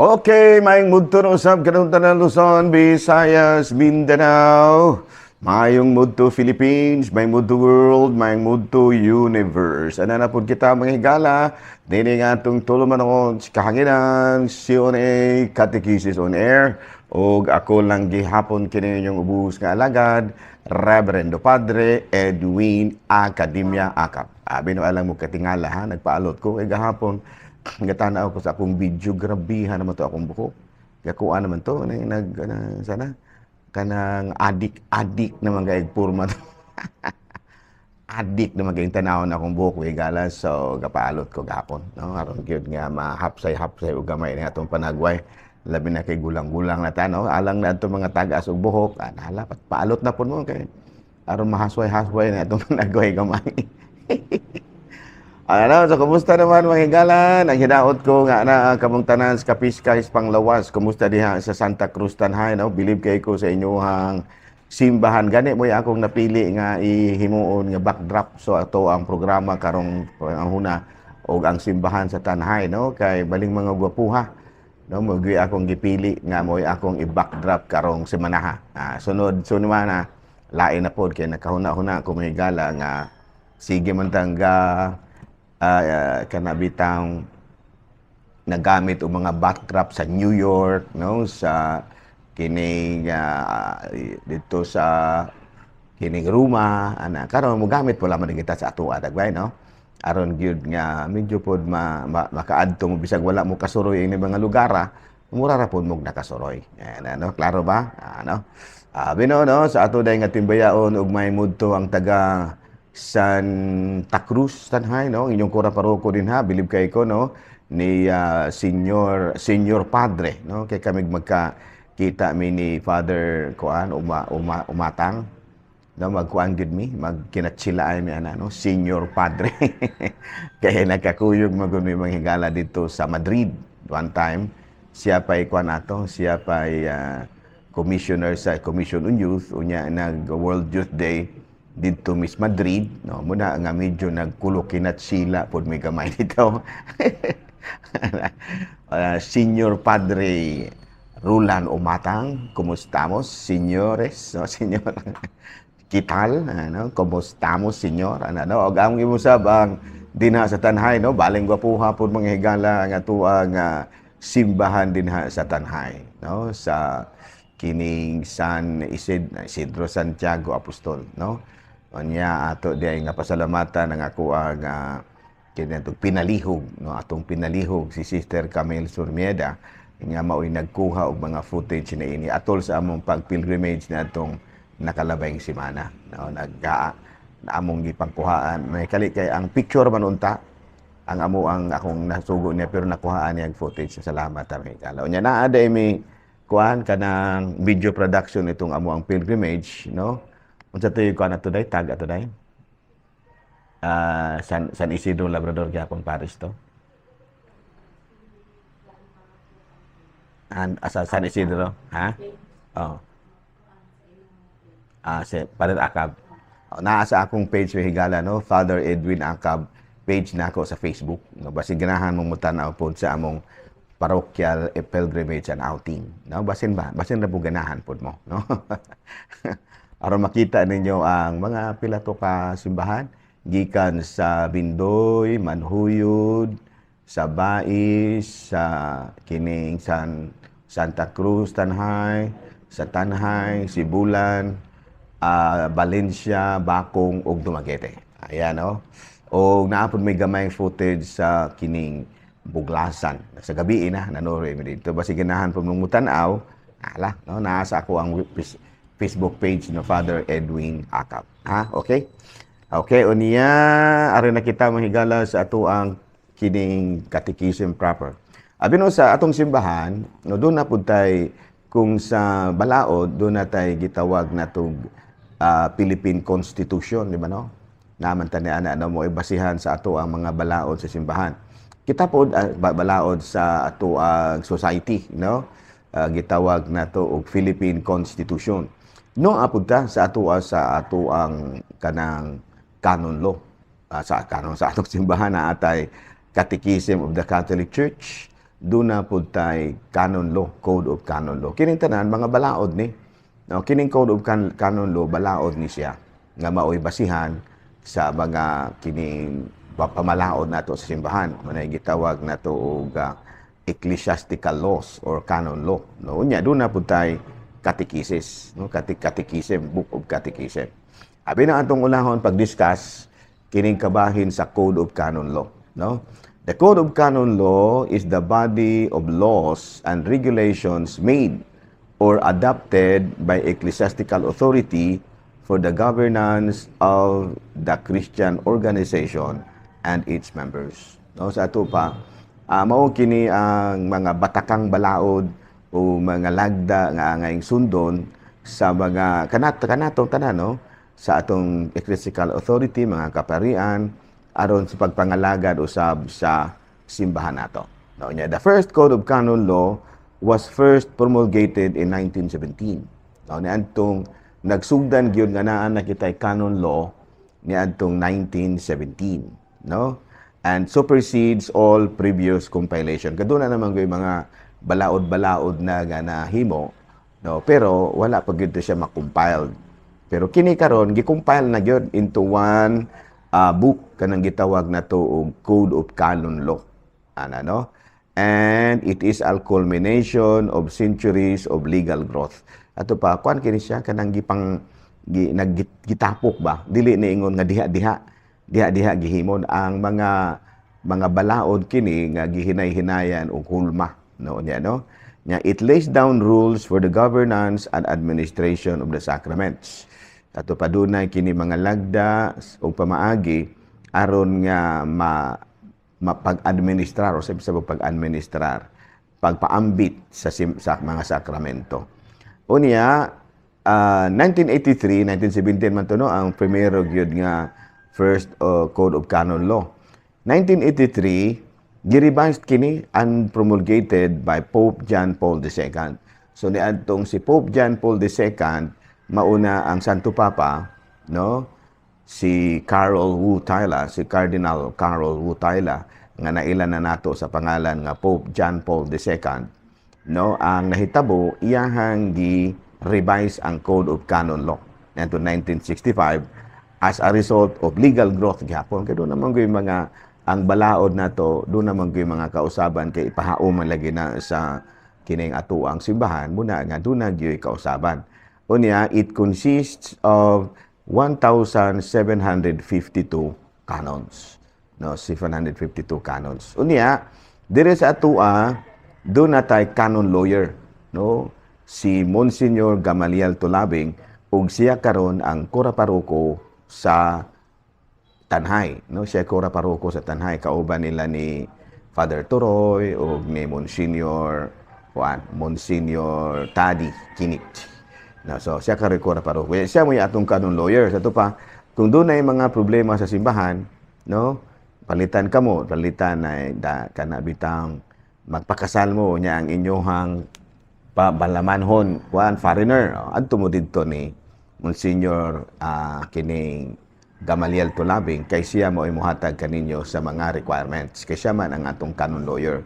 Okay, maayong mudto na usab kanatong tanan, Luzon, Visayas, Mindanao. Maayong mudto Philippines, maayong mudto world, maayong mudto universe. Ana na pud kita, mga higala, dini nga atong tulumanon sa kahanginan, CONA Catechesis on Air. Og ako lang gihapon kini inyong ubos nga alagad, Reverendo Padre Edwin Academia Acap. Abi no alang mo katingala ha, nagpaalot ko kay gahapon gatanaw ko sa akong video, grabihan naman to akong buhok. Gakuha naman to, nag, nag ana, sana, kanang adik-adik naman kay purma to. Adik naman kay tanawon akong buhok, higala, so gapaalot ko gahapon, no? Aron gyud nga mahapsay-hapsay og gamay ni atong panagway. Labi na kay gulang-gulang na ta, no? Alang na atong mga tagas og buhok, ah, hala, paalot na pud mo kay aron mahasway-hasway na atong panagway gamay. Ano, so kumusta naman, mga higala? Ang hinaot ko nga na kamong tanan sa Kapiskay Panglawas. Kumusta diha sa Santa Cruz Tanjay, no? Bilib kay ko sa inyong simbahan. Gani mo akong napili nga ihimuon nga backdrop so ato ang programa karong ang huna og ang simbahan sa Tanjay, no? Kay baling mga gwapuha. No, mo akong gipili nga mo akong i-backdrop karong semanaha. Ah, sunod sunod na lain na pod kay nakahuna-huna ko, mga higala, nga sige man tangga kana bitang nagamit og mga backdrop sa New York, no, sa kining dito sa kining Roma ana. Karon mogamit wala man kita sa ato dagway, no, aron gyud nga medyo pod ma, makaadto mo bisag wala mo kasuroy ini mga lugar, ah, mura ra pod mo nakasuroy. Ayan, ano, klaro ba? Ano, bino no sa ato day nga timbayaon ug may mudto ang taga Santa Cruz Tanjay, no, inyong kura paroko din ha, bilib kay ko, no, ni Senior Senior Padre, no, kay kami magka kita mi ni Father kuan uma, uma, umatang, no, magkuan gid mi, magkinatsila ay mi ana, no, Senior Padre, kay nagkakuyog magud mi, mga higala, dito sa Madrid one time. Siya pa'y kuan ato, siya pa'y commissioner sa Commission on Youth. Unya nag World Youth Day didto Miss Madrid, no, muna nga medyo nagkulo-kinatsila pod mi gamay dito. Senior Padre Rulan Umatang, ¿cómo estamos, señores? No, señor. ¿Qué tal? Ano, ¿cómo estamos, señor? Ano, no, og ang imusab ang dinha sa Tanjay, no, baling gwapuha pod, mga higala, ang atuang simbahan dinha sa Tanjay, no, sa kining San Isidro Santiago Apostol, no. Unya ato diay nga pasalamatan ang ako ang kini atong pinalihog, no, atong pinalihog si Sister Camille Surmieda nga mao'y nagkuha og mga footage na ini atol sa among pag-pilgrimage na atong nakalabay semana, no, nagka na among gipangkuhaan. May kali kay ang picture man unta ang amo ang akong nasugo niya, pero nakuhaan niya ang footage. Salamat kami higala. Unya naa day mi kuan kanang video production itong amo ang pilgrimage, no. Unsa to'y kuan ato day, tag ato day? San Isidro Labrador gyapon Parish to. An asa San Isidro, ha? Oh. Ah, si Father Acab. Oh, naa sa akong page, may higala, no, Father Edwin Acab page na ako sa Facebook. No, basin ganahan mong mutan-aw pod sa among parochial pilgrimage and outing. No, basin ba? Basin ra po ganahan pod mo, no? Aron makita ninyo ang mga pila to ka simbahan gikan sa Bindoy, Manjuyod, sa Bais, sa kining Santa Cruz, Tanjay, sa Tanjay, Sibulan, Valencia, Bakong ug Dumaguete. Ayan, no. O naa pod may gamay footage sa kining Buglasan. Sa gabi na nanoro mi dito. Basi ganahan po mong mutan-aw, ala, no, naa sa ako ang Facebook page no, Father Edwin Acab. Ha? Okay? Okay, unya ari na kita, mahigala, sa ato ang kining catechism proper. Abi no sa atong simbahan, no, doon na pud tay kung sa balaod doon na tay gitawag na tong Philippine Constitution, di ba, no? Naman ta ni ana, no, mo basihan sa ato ang mga balaod sa simbahan. Kita pod balaod sa ato ang society, no? Gitawag nato og Philippine Constitution. No, apud ta sa ato ang kanang canon law. Sa canon sa atong simbahan na atay Catechism of the Catholic Church. Duna pud tay canon law, Code of Canon Law. Kining tanan mga balaod ni. No, kining Code of Canon Law, balaod ni siya nga maoy basihan sa mga kining pamalaod nato sa simbahan. Manay gitawag nato og ecclesiastical laws or canon law. No, unya duna pud tay catechesis, no, catechism, book of catechism. Abi na atong ulahon pag-discuss kining kabahin sa Code of Canon Law, no? The Code of Canon Law is the body of laws and regulations made or adopted by ecclesiastical authority for the governance of the Christian organization and its members. No, sa ato pa, mao kini ang mga batakang balaod o mga lagda nga angayng sundon sa mga kanatong tanan, no, sa atong ecclesiastical authority, mga kaparian, aron sa pagpangalagad usab sa simbahan nato. No, nya, the first Code of Canon Law was first promulgated in 1917. No, niadtong nagsugdan gyud nga naa na kitay canon law niadtong 1917, no? And supersedes all previous compilation. Kaduna naman gyud mga balaod-balaod na nga nahimo, no, pero wala pa gyud siya ma-compiled. Pero kini karon gi-compile na gyud into one book kanang gitawag nato og Code of Canon Law. Ana, no? And it is a culmination of centuries of legal growth. Ato pa, kuan kini siya kanang gipang naggitapok ba, dili ni ingon nga diha-diha diha-diha gihimon ang mga balaod kini nga gihinay-hinayan og hulma, no, niya, no. Nya, it lays down rules for the governance and administration of the sacraments. Ato pa, dunay kini mga lagda o pamaagi aron nga ma mapag-administrar o sa pag-administrar, pagpaambit sa mga sakramento. Unya, 1983, 1917 man to, no, ang primero gyud nga first Code of Canon Law. 1983, gi-revised kini and promulgated by Pope John Paul II. So niadtong si Pope John Paul II, mauna ang Santo Papa, no? Si Karol Wojtyla, si Cardinal Karol Wojtyla nga naila na nato sa pangalan nga Pope John Paul II, no? Ang nahitabo, iyahang gi-revise ang Code of Canon Law niadto 1965 as a result of legal growth gihapon, kay duna naman gyud mga ang balaod nato, duna naman gyud mga kausaban kay ipahaom man lagi na sa kining atoang simbahan, muna nga duna gyud kausaban. Unya, it consists of 1,752 canons. No, 752 canons. Unya, dire sa atua, duna tay canon lawyer, no? Si Monsignor Gamaliel Tulabing, ug siya karon ang kura paroko sa Tanjay, no? Siya kura paroko sa Tanjay, kauban nila ni Father Turoy ug ni Monsignor Juan, Monsignor Tadi Kinit. No, so siya karon kura paroko. Siya mo atong canon lawyer. Sa ato pa, kung dunay mga problema sa simbahan, no, palitan kamo, palitan na da, kana bitang magpakasal mo nya ang inyohang balamanhon, kuan, foreigner, oh, adto mo didto ni Monsignor kining Gamaliel Tulabing kay siya mo imuhatag kaninyo sa mga requirements kay siya man ang atong canon lawyer.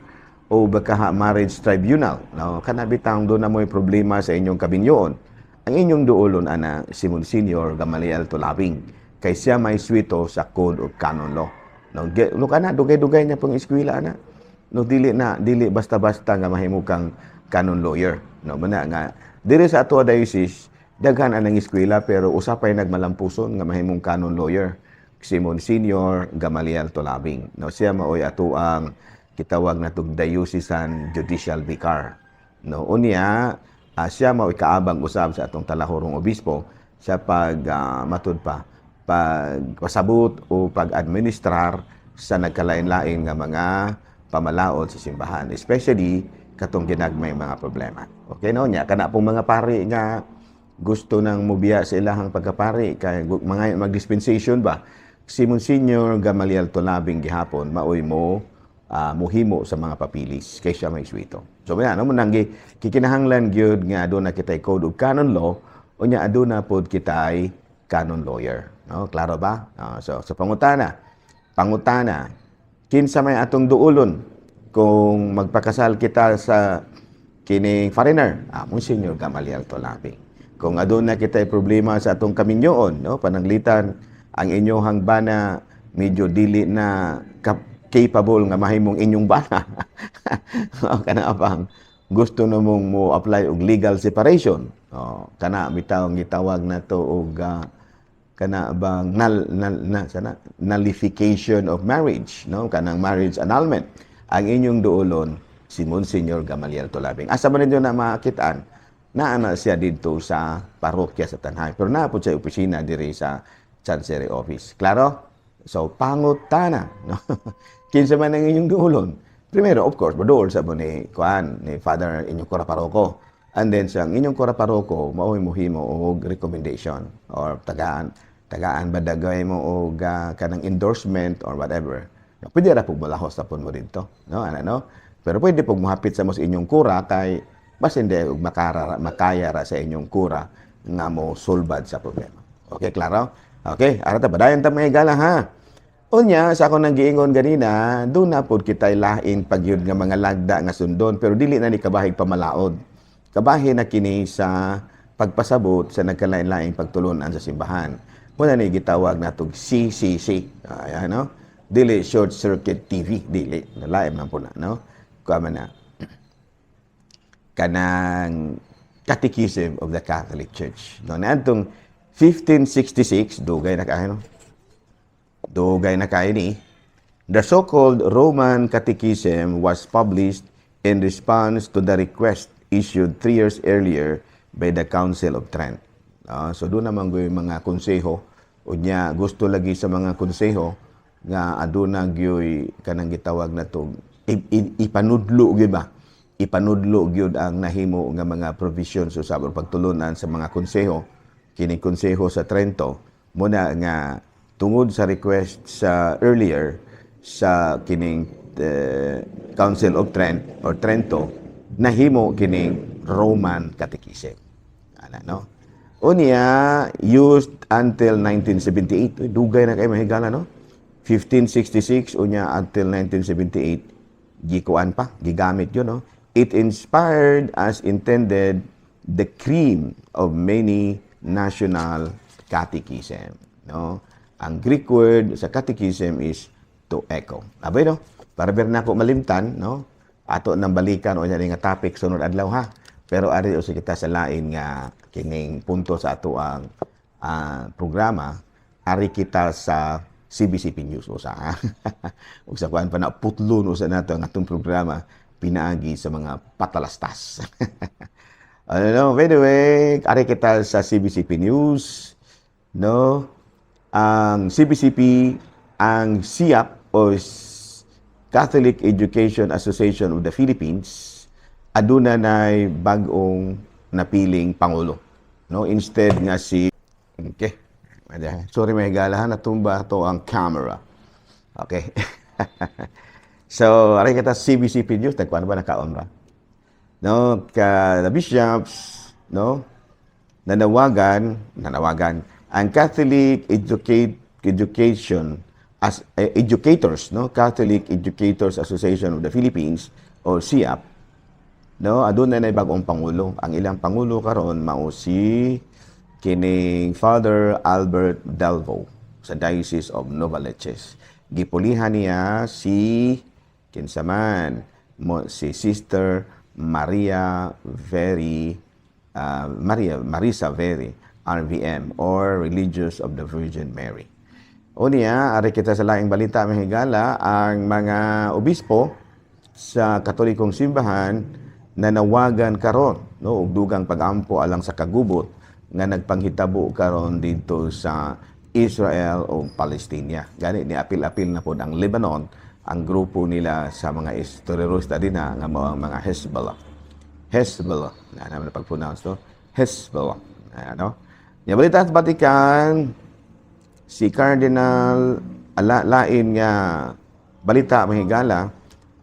O baka marriage tribunal, no, kana bitang duna mo'y problema sa inyong kabinyoon, ang inyong duolon ana si Monsignor Gamaliel Tulabing kay siya may swito sa Code of Canon Law, no. No, kana dugay-dugay niya pang eskwela ana, no. Dili na dili basta-basta nga mahimo kang canon lawyer, no. Muna nga diri sa ato diocese, daghan anang eskwela, pero usa pay nagmalampuson nga mahimong canon lawyer, si Monsignor Gamaliel Tulabing, no. Siya maoy ato ang kitawag natog diocesan judicial vicar, no. Unya, siya maoy kaabang usab sa atong talahurong obispo sa pag matud pa pagpasabot o pag-administrar sa nagkalain-lain nga mga pamalaod sa simbahan, especially katong ginagmay mga problema. Okay, no? Nya, kana pong mga pari nga gusto nang mubiya sa ilahang pagkapari kay mga mag-dispensation ba, si Monsignor Gamaliel Tulabing gihapon maoy mo muhimo sa mga papilis kay siya may swito. So yan, no, nang kikinahanglan gyud nga aduna kitay Code of Canon Law, unya aduna pod kitay canon lawyer. No, klaro ba? So sa pangutana, kinsa may atong duolon? Kung magpakasal kita sa kining foreigner, Monsignor Gamaliel Tulabing. Kung aduna kita problema sa atong kaminyoon, no, pananglitan ang inyohang bana medyo dili na capable nga mahimong inyong bana. O, kana pang gusto na mong mo apply og legal separation. Oh, kana bitaw ang gitawag nato og kana bang nal, nal, na, sana, nullification of marriage, no, kanang marriage annulment. Ang inyong duolon si Monsignor Gamaliel Tulabing. Asa man ninyo na makitaan? Naa na siya didto sa parokya sa Tanjay. Pero naa pod siya opisina diri sa Chancery Office. Klaro? So, pangutana. No? Kinsa man ang inyong duolon? Primero, of course, moduol sa mo ni kuan, ni Father inyong kura paroko. And then sa inyong kura paroko, mao'y muhimo og recommendation or tagaan tagaan ba dagay mo og kanang endorsement or whatever. No, pwede ra pug molahos na pud mo didto, no? Ano, no? Pero pwede pug mohapit sa mo sa inyong kura kay basin di og makara makaya ra sa inyong kura nga mo sulbad sa problema. Okay, klaro? Okay, ara ta, padayon ta, mga higala, ha. Unya, sa ako nang giingon ganina, duna pod kitay lain pagyud nga mga lagda nga sundon, pero dili na ni kabahig pamalaod. Kabahin na kini sa pagpasabot sa nagkalain-laing pagtulunan sa simbahan. Muna ni gitawag natog CCC. Ayan, no? Dili short circuit TV, dili. Nalaim man po na, no? Kuha man na. Kanang Catechism of the Catholic Church. No, naadtong 1566, dugay na kaayo, no? Dugay na kaayo ni. The so-called Roman Catechism was published in response to the request issued 3 years earlier by the Council of Trent. So duna man goy mga konseho, unya gusto lagi sa mga konseho nga aduna gyoy kanang gitawag na to ipanudlo gyud ba, ipanudlo gyud ang nahimo nga mga provisions usab or pagtulunan sa mga konseho, kini konseho sa Trento. Muna nga tungod sa request sa earlier sa kining Council of Trent or Trento, nahimo kining Roman Catechism ana, no? Unya used until 1978. Uy, dugay na kay, mahigala, no? 1566, unya until 1978 gikuan pa, gigamit yun, no? It inspired, as intended, the cream of many national catechism, no? Ang Greek word sa catechism is to echo. Abay, no, para ber na ako malimtan, no, ato nang balikan o nga topic sunod adlaw, ha. Pero ari usa kita sa lain nga kining punto sa ato ang programa. Ari kita sa CBCP News usa, ha. Ug sa kuan pa na putlon usa nato ang atong programa pinaagi sa mga patalastas. Ano, no, by the way, ari kita sa CBCP News, no? Ang CBCP, ang CEAP o Catholic Education Association of the Philippines, aduna nay bag-ong napiling pangulo. No, instead nga si. Okay. Sorry, may higalahan, natumba to ang camera. Okay. So, ari kita CBCP News, nagkuan ba, nakaon ra? No, ka the bishops, no? Nanawagan ang Catholic Education as Educators, no? Catholic Educators Association of the Philippines or CEAP, no? Aduna na bagong pangulo. Ang ilang pangulo karon mao si kining Father Albert Delvo sa Diocese of Novaliches. Gipulihan niya si kinsaman mo, si Sister Maria Very Maria Marisa Very RVM or Religious of the Virgin Mary. Unya, ari kita sa laing balita, mga higala, ang mga obispo sa Katolikong Simbahan nanawagan karon, no, og dugang pagampo alang sa kagubot nga nagpanghitabo karon didto sa Israel o Palestina. Gani ni apil-apil na pod ang Lebanon, ang grupo nila sa mga terorista din na nga mao ang mga Hezbollah. Hezbollah. Na naman pag-pronounce to. Hezbollah. Ano? Ya, balita sa Vatican, si Cardinal ala, lain nga balita, mahigala,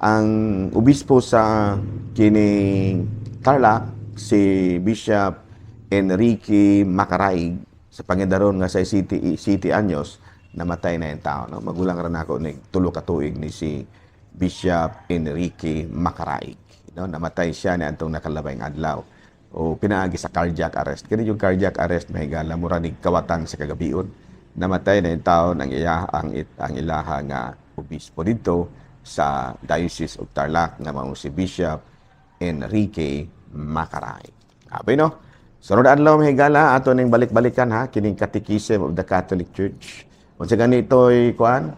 ang obispo sa kining Tarlac, si Bishop Enrique Macaraig, sa Pangindaron nga sa City City anyos namatay na yung tao, no? Magulang ra nako ni 3 ka tuig ni si Bishop Enrique Macaraig. No, namatay siya ni antong nakalabay nga adlaw o pinaagi sa cardiac arrest. Kini yung cardiac arrest, mahigala, mura ni kawatan sa kagabion. Namatay na yung taon ang iya ang ilaha nga obispo dito sa Diocese of Tarlac nga mao si Bishop Enrique Macaraig. Abi no? Sunod adlaw, mahigala, ato ning balik-balikan ha kining Catechism of the Catholic Church. Unsa ganito'y kuan?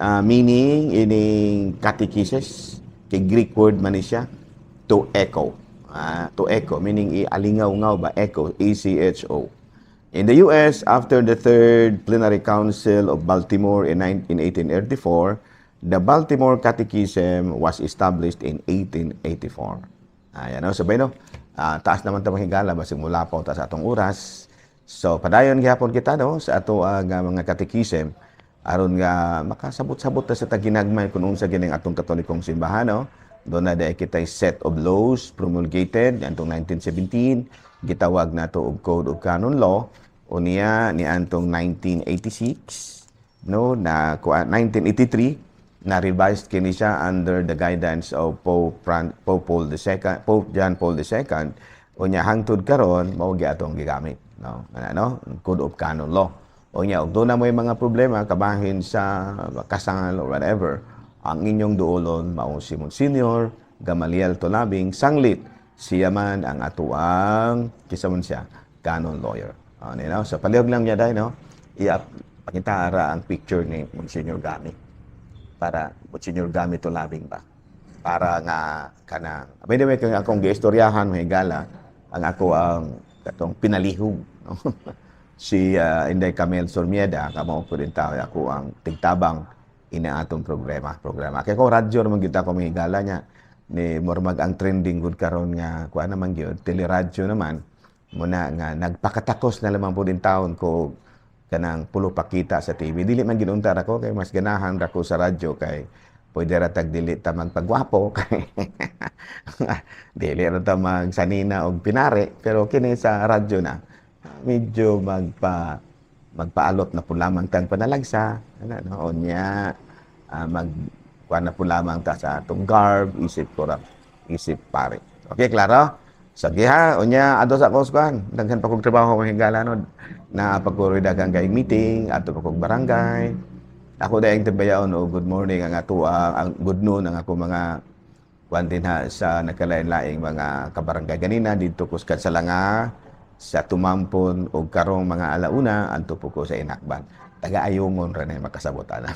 Meaning ining catechesis kay Greek word man ni siya, to echo. To echo meaning ialingaw-ngaw ba, echo, E C H O. In the US, after the Third Plenary Council of Baltimore in 1884, the Baltimore Catechism was established in 1884. Ayan, no? Sabay, no? Taas naman ta, higala, basig mulapaw ta sa atong oras. So, padayon gihapon kita, no, sa ato ang mga catechism aron nga makasabot-sabot ta sa taginagmay kung unsa gining atong Katolikong simbahan, no. Doon na dahil kita'y set of laws promulgated antong 1917, gitawag nato og Code of Canon Law. Unya ni antong 1986, no, na 1983 na revised kini siya under the guidance of Pope Paul II, Pope John Paul II. Unya hangtod karon mao gi atong gigamit, no, ana, no, Code of Canon Law. Unya og doon na mo'y mga problema kabahin sa kasal or whatever, ang inyong duolon mao si Monsignor Gamaliel Tulabing, sanglit siya man ang atuang kisa man siya canon lawyer. Ano, so palihog lang niya dahil, no, i pakita ra ang picture ni Monsignor Gami para Monsignor Gami Tulabing ba, para nga kanang, by the way, kung akong giistoryahan, mahigala, ang ako ang katong pinalihog, no? Si Inday Camille Sormieda kamo po din tao ako ang tigtabang ina atong programa programa kay ko radyo naman gyud ako, mahigala, niya ni murmag ang trending gud karon nga kuan naman gyud, teleradyo naman muna nga nagpakatakos na lamang po din taon ko kanang pulo pakita sa TV. Dili man ginuntar ako kay mas ganahan ra ko sa radyo kay pwede ra tag dili ta magpagwapo kay dili ra ta magsanina og pinari, pero kini sa radyo na medyo magpaalot na po lamang tang panalagsa ana, no. Unya mag kuan na po lamang ta sa atong garb isip ko ra isip pare. Okay, klaro. Sige ha, unya adto sa akong kuan. Daghan pa kog trabaho, mga higala, no. Na pagkuroy daghang kay meeting adto pa kog barangay. Ako dayang timbayaon o good morning ang ato ang good noon ang ako mga kuan din ha sa nagkalain-laing mga kabarangay ganina didto ko sa Salanga, sa Tumampon, ug karong mga alauna adto po ko sa Inakban. Taga-ayungon ra na makasabot ana.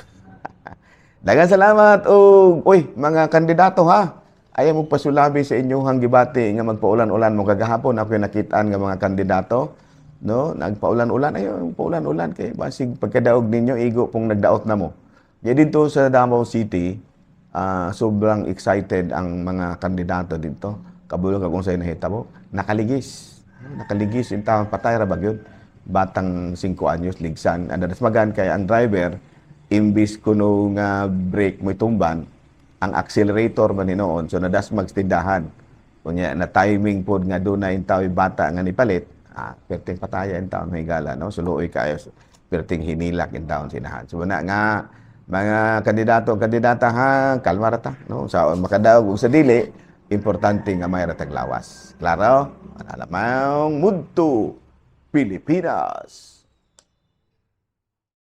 Daghang salamat og uy mga kandidato ha. Ayaw mo pasulabi sa inyong gibati nga magpaulan-ulan mo kagahapon. Ako nakitaan nga mga kandidato, no, nagpaulan-ulan. Ayaw paulan-ulan kay basig pagkadaog ninyo igo pong nagdaot na mo. Ya dito sa Davao City, sobrang excited ang mga kandidato dito. Kabalo ka kung sa'yo nahitabo. Nakaligis. Nakaligis yung taon, patay ra ba yun? Batang 5 anyos, ligsan. Ano, magan kay ang driver, imbis kuno nga brake mo tumban, ang accelerator man hinoon, so nadasmag sa tindahan. Kunya na timing pod nga doon na yung tao bata nga nipalit, perting pataya yung taon, mahigala, no? Suluoy kayo, perting hinilak yung taon sinahan. So na nga, mga kandidato, kandidata ha, kalma ra ta, no? Sa makadaog ug sa dili, importante nga may ratag lawas. Klaro? Alamang mudto, Pilipinas.